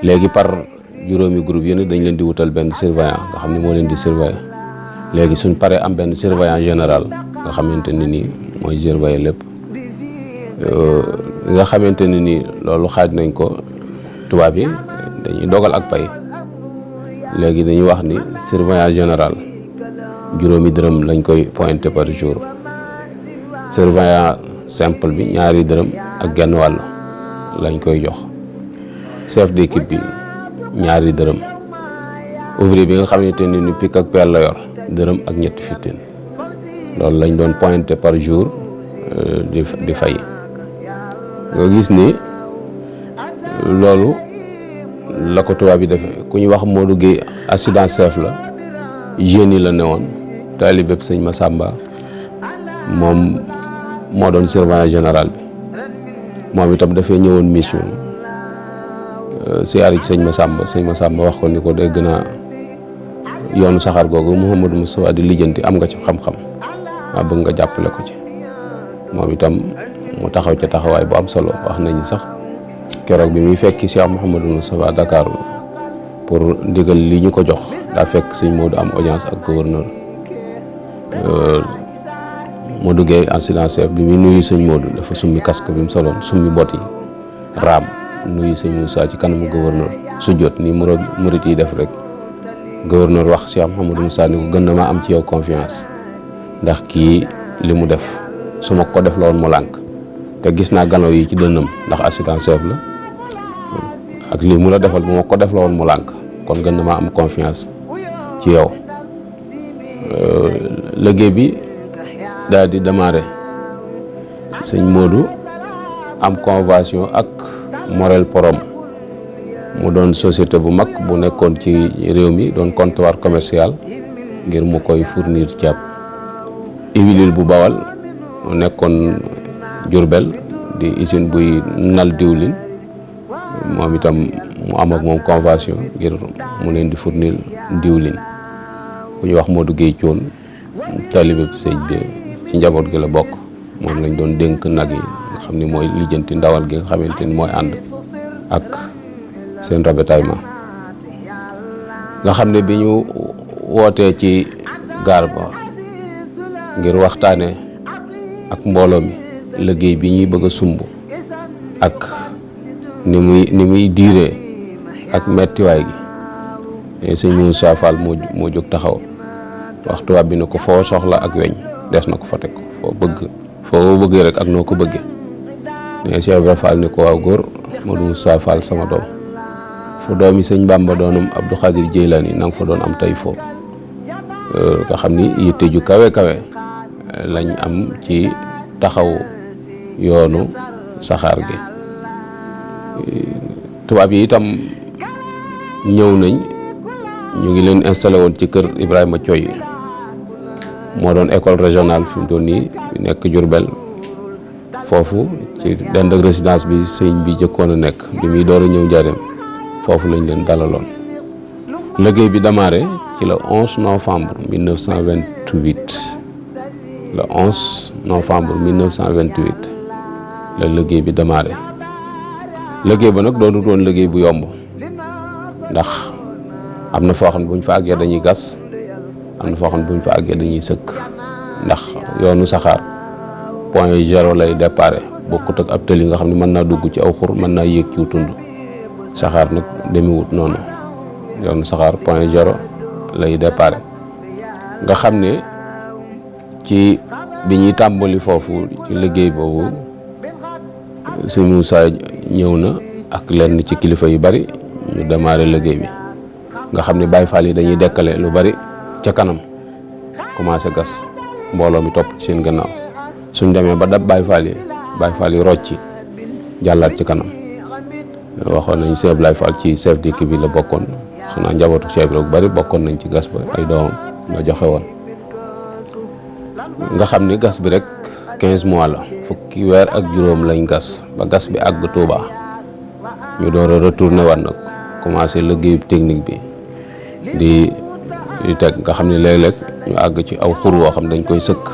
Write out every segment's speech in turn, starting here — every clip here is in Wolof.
léegi par juróomi groupe yi ne dañ leen di wutal benn surveillant nga xam ne moo leen di surveiller léegi suñ paree am benn surveillant général nga xamante ne nii mooy surveiller lépp nga xamante ne nii loolu xaaj nañ ko tubaab yi dañuy dogal ak pay léegi dañuy wax ni surveillant général juróomi dërëm lañ koy pointé par jour surveillant simple bi ñaari dërëm ak genn wàll lañ koy jox chef d'équipe bi ñaari dërëm ouvrier bi nga xamante ne ni pic ak pelle la yor dërëm ak ñetti fitin loolu lañ doon pointé par jour di fay nga gis ni loolu la ko tubaab bi defee ku ñu wax Modou Guèye accident chef la jeune yi la newoon taalibeb sëñ Massamba moom moo doon surveillant général bi moom itam dafay ñëwoon mission siyaar ci sëñ Massamba wax ko ni ko dégg naa yoonu saxaar googu Mouhamadou Moustapha di lijjanti am nga ci xam-xam waa bëgg nga jàppale ko ci moom itam mu taxaw ca taxawaay bu am solo wax nañu sax keroog bi muy fekki Cheikh Mouhamadou Moustapha Dakar pour ndigal li ñu ko jox daa fekk sëñ Modou am audience ak gouverneur Modou Guèye incident chef bi muy nuyu sëñ Modou dafa summi casque bi mu soloon summi bot yi raam nuyu sëñ Moussa ci kanamu gouverneur su jot ni murit yi def rek gouverneur wax Cheikh Mouhamadou Moussa ni ko gën na ma am ci yow confiance ndax kii li mu def su ma ko def la woon mu lànk te gis naa ganaw yi ci dënnam ndax assistant chef la ak lii mu la defal bu ma ko def la woon mu lànk kon gën na ma am confiance ci yow liggéey bi daal di démarrer sëñ Modou am convention ak Morel Porom mu doon société bu mag bu nekkoon ci réew mi doon comptoir commercial ngir mu koy fournir ceeb Iwilil bu Bawal mu nekkoon Jurbel di usine buy nal diwlin moom itam mu am ak moom convention ngir mu leen di fournir diwlin bu ñuy wax Modou Guèye Thion taalibe sëñ bi ci njaboot gi la bokk moom lañ doon dénk nag yi nga xam ni mooy lijjanti ndawal gi nga xamante ni mooy ànd ak seen ravitaillement nga xam ne bi ñu wootee ci gaar ba ngir waxtaane ak mbooloo mi liggéey bi ñuy bëgg a sumb ak ni muy diiree ak mettiwaay gi sëñ Moussa Fall moo jóg taxaw wax tubaab bi ne ko foo soxla ak weñ des na ko fa teg foo bëggee rek ak noo ko bëggee ne Cheikh Ibrahima Fall ni ko waaw góor Modou Moussa Fall sama doom fu doomi sëñ Bamba doonum Abdou Khadir Jeylani na nga fa doon am tey foo nga xam ni yitte ju kawe lañ am ci taxaw yoonu saxaar gi tubaab yi itam ñëw nañ ñu ngi leen installé woon ci kër Ibrahima Thioy moo doon école régionale fi mu doon nii nekk Diourbel foofu ci dend ak résidence bi sëñ bi jëkkoon a nekk bi muy door a ñëw Njaaréem foofu lañ leen dalaloon liggéey bi démarré ci le 11 novembre 1928 le 11 novembre 1928 la liggéey bi démarré liggéey ba nag doonut woon liggéey bu yomb ndax am na foo xam ne bu ñu fa àggee dañuy gas am na foo xam ne bu ñu fa àggee dañuy sëkk ndax yoonu saxaar point zéro lay déparé bokkut ak ab tëli nga xam ne mën naa dugg ci aw xur mën naa yéeg ciw tund saxaar nag demewut noonu yoonu saxaar point zéro lay déparé nga xam ne ci bi ñuy tàmbali foofu ci liggéey boobu sëñ Moussa ñëw na ak lenn ci kilifa yu bari ñu démarré liggéey bi nga xam ne Baye Fall yi dañuy dekkale lu bari ca kanam commencé gas mbooloo mi topp ci seen gannaaw suñ demee ba dab Baye Fall yi rocci jàllaat ci kanam waxoon nañ Cheikh Baye Fall ci chef d'équipe bi la bokkoon xanaa njabootu Cheikh bi lu bari bokkoon nañ ci gas ba ay doomam la joxe woon nga xam ni gas bi rek 15 mois la fukki weer ak juróom lañ gas ba gas bi àgg Touba ñu door a retourné waat nag commencé liggéey technique bi di teg nga xam ne léeg-léeg ñu àgg ci aw xur woo xam dañ koy sëkk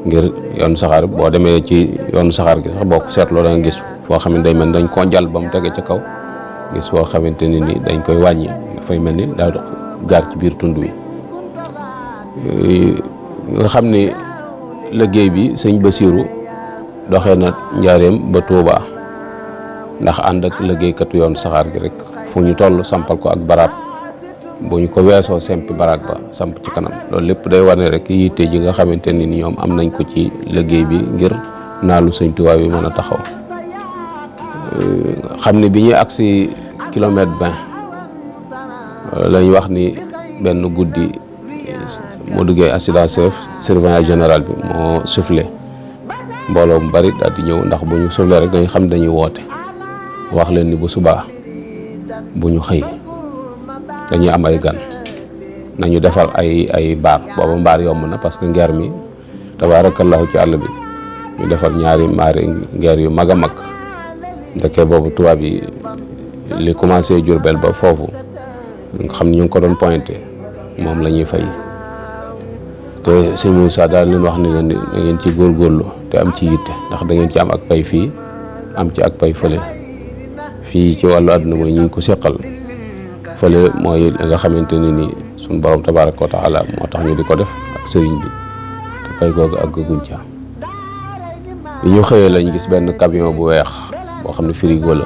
ngir yoonu saxaar boo demee ci yoonu saxaar gi sax boo ko seetloo da nga gis foo xam ne day mel dañ koo jàll ba mu tege ca kaw gis foo xamante ni dañ koy wàññi dafay mel ni daa jaar ci biir tund wi nga xam ni liggéey bi sëñ Basiiru doxee na njaareem ba Tuubaa ndax ànd ak liggéeykatu yoon saxaar gi rek fu ñu toll sampal ko ak baraat bu ñu ko weesoo sempi baraat ba samp ci kanam loolu lépp day wane rek yitte ji nga xamante ni ñoom am nañ ko ci liggéey bi ngir naalu sëñ Tuubaa bi mën a taxaw xam ne bi ñuy agsi kilomètre 20 lañ wax ni benn guddi moo duggee accident chef surveillant général bi moo soufflé mbooloo mu bari daal di ñëw ndax bu ñu soufflé rek dañu xam dañuy woote wax leen ni bu subaa bu ñu xëy dañuy am ay gan nañu defar ay baar booba mbaar yomb na parce que ngeer mi tabaarakallahu ci àll bi ñu defar ñaari mbaari ngeer yu mag a mag ndeke boobu tubaab yi li commencé Jurbel ba foofu nga xam ne ñu ngi ko doon pointé moom la ñuy fay te sëñ Moussa daal leen wax ni leen da ngeen ci góorgóorlu te am ci yitte ndax da ngeen ci am ak pay fii am ci ak pay fële fii ci wàllu àdduna mooy ñu ngi ko seqal fële mooy nga xamante ni ni suñu borom tabaaraka wa taala moo tax ñu di ko def ak sëriñ bi te pay googu ak guñ ca bi ñu xëyee lañ gis benn camion bu weex boo xam ne frigo la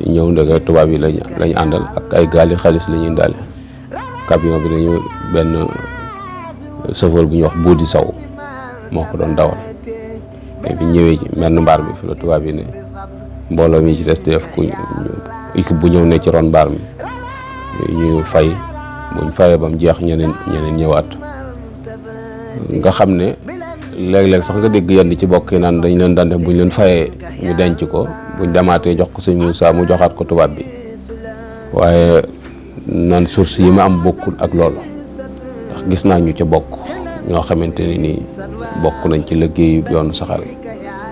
ñu ñëw ndege tubaab yi lañ àndal ak ay gaali xaalis la ñuy indaale camion bi dañu benn chauffeur bu ñuy wax Buudi Saw moo ko doon dawal mais bi ñëwee ci menn mbaar bi fi la tubaab yi ne mbooloo mi ci des di def ku équipe bu ñëw ne ci ron mbaar mi ñu fay buñ fayee ba mu jeex ñeneen ñëwaat nga xam ne léeg-léeg sax nga dégg yenn ci bokk yi naan dañ leen daan def buñ leen fayee ñu denc ko buñ demaatee jox ko sëñ Moussa mu joxaat ko tubaab bi waaye nan source yi ma am bokkul ak loolu ndax gis naa ñu ca bokk ñoo xamante ni nii bokk nañ ci liggéeyu yoonu saxaar yi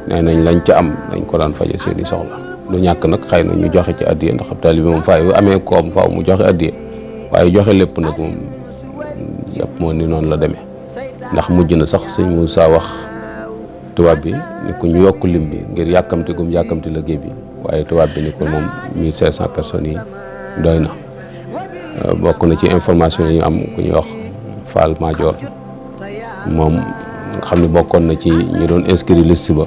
nee nañ lañ ca am dañ ko daan faje seeni soxla lu ñàkk nag xëy na ñu joxe ci addiya ndax ab taalibe moom fay bu amee koom faaw mu joxe addiya waaye joxe lépp nag moom yàpp moo ni noonu la demee ndax mujj na sax sëñ Moussa wax tubaab bi ni ko ñu yokk lim bi ngir yàkkamti gum yàkkamti liggéey bi waaye tubaab bi ni ko moom 1500 personnes yi doy na bokk na ci information yi ñu am ku ñuy wax Fall Madior moom nga xam ne bokkoon na ci ñu doon inscrit liste ba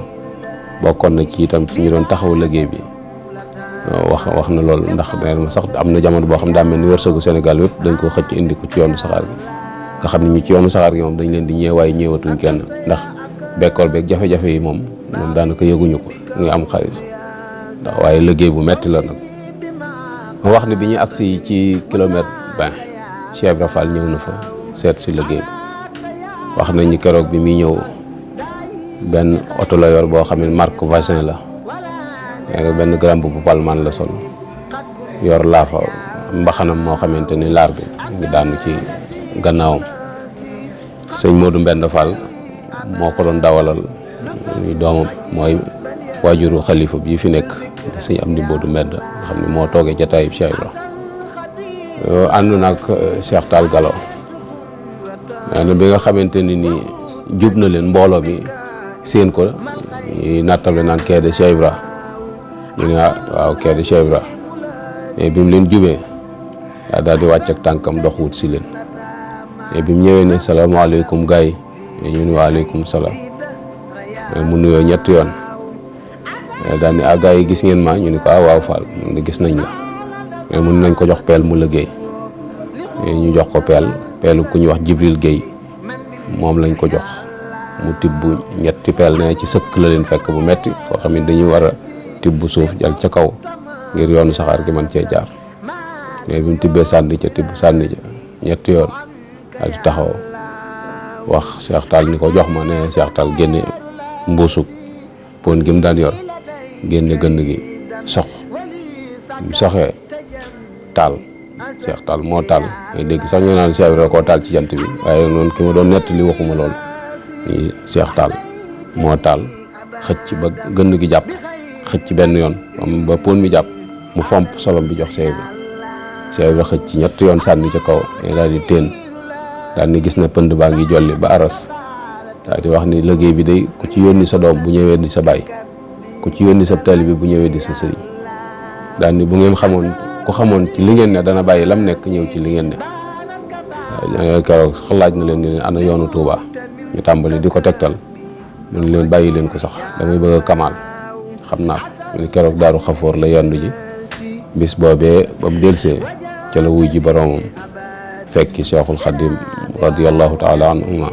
bokkoon na ci itam ci ñu doon taxaw liggéey bi wax na loolu ndax nee na sax am na jamono boo xam daa mel ni wërsëgu Sénégal yëpp dañ ko xëcc indi ko ci yoonu saxaar gi nga xam ne ñu ci yoonu saxaar gi moom dañ leen di ñeewaay ñeewatuñ kenn ndax bekkoor beeg jafe-jafe yi moom daanaka yëguñu ko ngi am xaalis ndax waaye liggéey bu metti la nag ma wax ne bi ñu agsi ci kilomètre 20 Cheikh Ibra Fall ñëw na fa seet si liggéey bi wax nañ ni keroog bi muy ñëw benn oto la yor boo xam ne marque Voisin la benn grand bu palman la sol yor laafa mbaxanam moo xamante ni laar bi ngi daanu ci gannaawam sëñ Modou Mbend Fall moo ko doon dawalal doomam mooy waajuru xalifa bi fi nekk sëñ Amdi Modou Mbend nga xam ne moo toogee ca Taïb Cheikh Ibra ànd nag Cheikh Tall Galo bi nga xamante ni nii jub na leen mbooloo mi seen ko nattable naan kee de Cheikh Ibra ñu ne waaw kee de Cheikh Ibra mais bi mu leen jubee daa daal di wàcc ak tànkam dox wut si leen mais bi mu ñëwee ne salaamaaleykum gars yi ñu ne waaleykum salaam mais mu nuyoo ñetti yoon daal ni gars yi gis ngeen ma ñu ne ko waaw Fall mu ne gis nañ la mais mun nañ ko jox peel mu liggéey ñu jox ko peelu ku ñuy wax Jibril Guèye moom lañ ko jox mu tibb ñetti peel ne ci sëkk la leen fekk bu metti koo xam ne dañuy war a tibb suuf jal ca kaw ngir yoonu saxaar gi man cee jaar mais bi mu tibbee sànni ca tibb sànni ca ñetti yoon daal di taxaw wax Cheikh Tall ni ko jox ma ne Cheikh Tall génne mbuusug pon gi mu daan yor génne gënn gi sox mu soxee taal Cheikh Tall moo taal ngay dégg sax ñu naan Cheikh Ibra koo taal ci jant bi waaye noonu ki ma doon nettali waxuma loolu ni Cheikh Tall moo taal xëcc ba gënn gi jàpp xëcc benn yoon moom ba pon mi jàpp mu fomp solom bi jox Cheikh Ibra Cheikh Ibra xëcc ñetti yoon sànni ca kaw daal di teen daal ni gis na pënd baa ngi jolli ba aras daal di wax ni liggéey bi day ku ci yónni sa doom bu ñëwee di sa baay ku ci yónni sa taalibe bi bu ñëwee di sa sëriñ daal ni bu ngeen xamoon ku xamoon ci li ngeen ne dana bàyyi lam nekk ñëw ci li ngeen ne. keroog xalaaj na leen ne ana yoonu Touba ñu tàmbali di ko tegtal mu ne leen bàyyi leen ko sax damay bëgg a kamaal xam naa ko ñu ne keroog Daaru Xafoor la yendu ji bis boobee ba mu delsee ca la wuy ji boroomam fekki Cheikhul Xadim radiyallahu taala anhuma